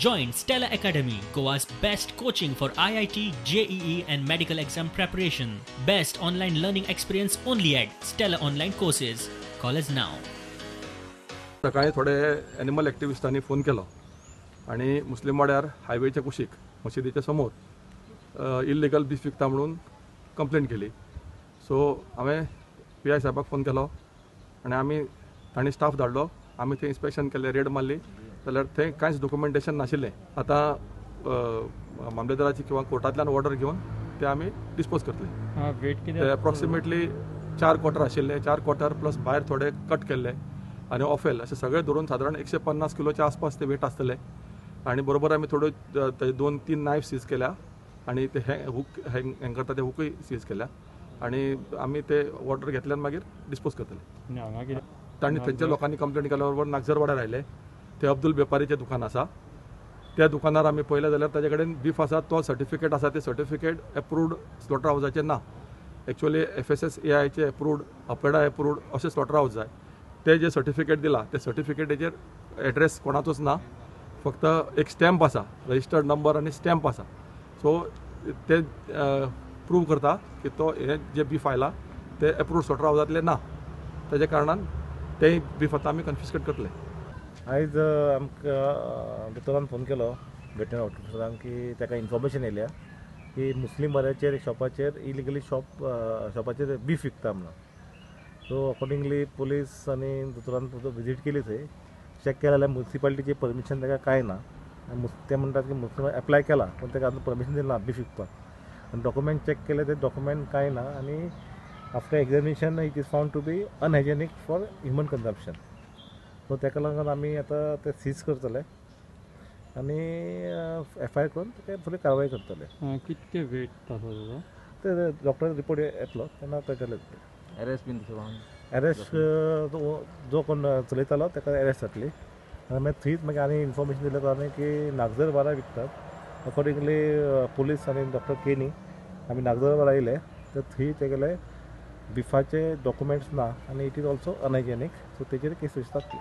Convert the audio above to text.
Join Stella Academy, Goa's best coaching for IIT, JEE and medical exam preparation. Best online learning experience only at Stella Online Courses. Call us now. सकाळी थोडे animal एक्टिविस्टांनी phone केलो आनी मुस्लीम वाड्यार हायवेच्या कुशीक मशिदीच्या समोर illegal beef विकता म्हणून complaint केली. सो हांवें पी I साहेबाक फोन केलो आनी आमी तांणी स्टाफ धाडलो. आमी थंय इन्स्पेक्शन केलें, रेड मारली जाल्यार थंय कांयच डॉक्युमेंटेशन नाशिल्लें. आतां मामलेदाराची किंवा कोर्टांतल्यान ऑर्डर घेवन ते आमी डिस्पोज करतले. ते एप्रॉक्सिमेटली 4 क्वॉर्टर आशिल्ले, 4 क्वॉर्टर प्लस भायर थोडे कट केल्ले आनी ऑफेल अशें सगळें धरून सादारण 150 किलोच्या आसपास ते वेट आसतले. आनी बरोबर आमी थोड्यो 2-3 नायफ सीज केल्या आनी ते हूक हें करता ते हुकूय सीज केल्या आनी आमी ते ऑर्डर घेतल्यान मागीर डिस्पोज करतले. तांणी थंयच्या लोकांनी कंप्लेंट केल्या बरोबर नागझरवाड्यार आयले. ते अब्दुल बेपारीचें दुकान आसा, त्या दुकानार आमी पळयलें जाल्यार ताजे कडेन बीफ आसा, तो सर्टिफिकेट आसा, ते सर्टिफिकेट एप्रूव्ड स्लॉटर हावजाचें ना. एक्चुअली FSSAIचे एप्रूव्ड, अपेडा एप्रूव्ड अशें स्लॉटर हावज जाय. ते जे सर्टिफिकेट दिला ते सर्टिफिकेटीचेर एड्रेस कोणाचोच ना, फक्त एक स्टॅम्प आसा, रजिस्टर्ड नंबर आनी स्टॅम्प आसा. सो ते प्रूव करता की तो हें जे बीफ आयला ते एप्रूव्ड स्लॉटर हावजांतलें ना. ताज्या कारणान तें बीफ आतां आमी कन्फिस्केट करतले. आयज आमकां दोतोरान फोन केलो वेटरनरी ऑफिसरान की ताका इन्फॉर्मेशन येयल्या की मुस्लीम वाड्याचेर शॉपाचेर इलिगली शॉपाचेर बीफ विकता म्हणून. सो अकॉर्डिंगली पुलीस आनी दोतोरान विजीट केली, थंय चॅक केलें जाल्यार मुन्सिपालिटीचें परमिशन ताका कांय ना. ते म्हणटात की मुस्लिम एप्लाय केला पूण ताका आजून परमिशन दिलें ना बीफ विकपाक. आनी डॉक्युमेंट चॅक केले ते डॉक्युमेंट कांय ना आनी after examination it is found to be unhygienic for human consumption. So ताका लागून आमी आतां ते सीज करतले आनी एफ I R करून ते फुडें कारवाय करतले. कितके वेट आसा ते डॉक्टर रिपोर्ट येतलो तेन्ना कळटलें. एरेस्ट बीन तसो एरेस्ट जो कोण चलयतालो ताका एरेस्ट जातली. आनी मागीर थंयच मागीर आनी इन्फॉर्मेशन दिलें ताणें की नागझर वारा विकतात. अकॉर्डिंगली पुलीस आनी डॉक्टर केणी आमी नागझर वारा येयले तर थंय तेगेले बिफाचे डॉक्युमेंट्स ना आनी it is also unhygienic. So तेजेर केस रजिस्टर जातली.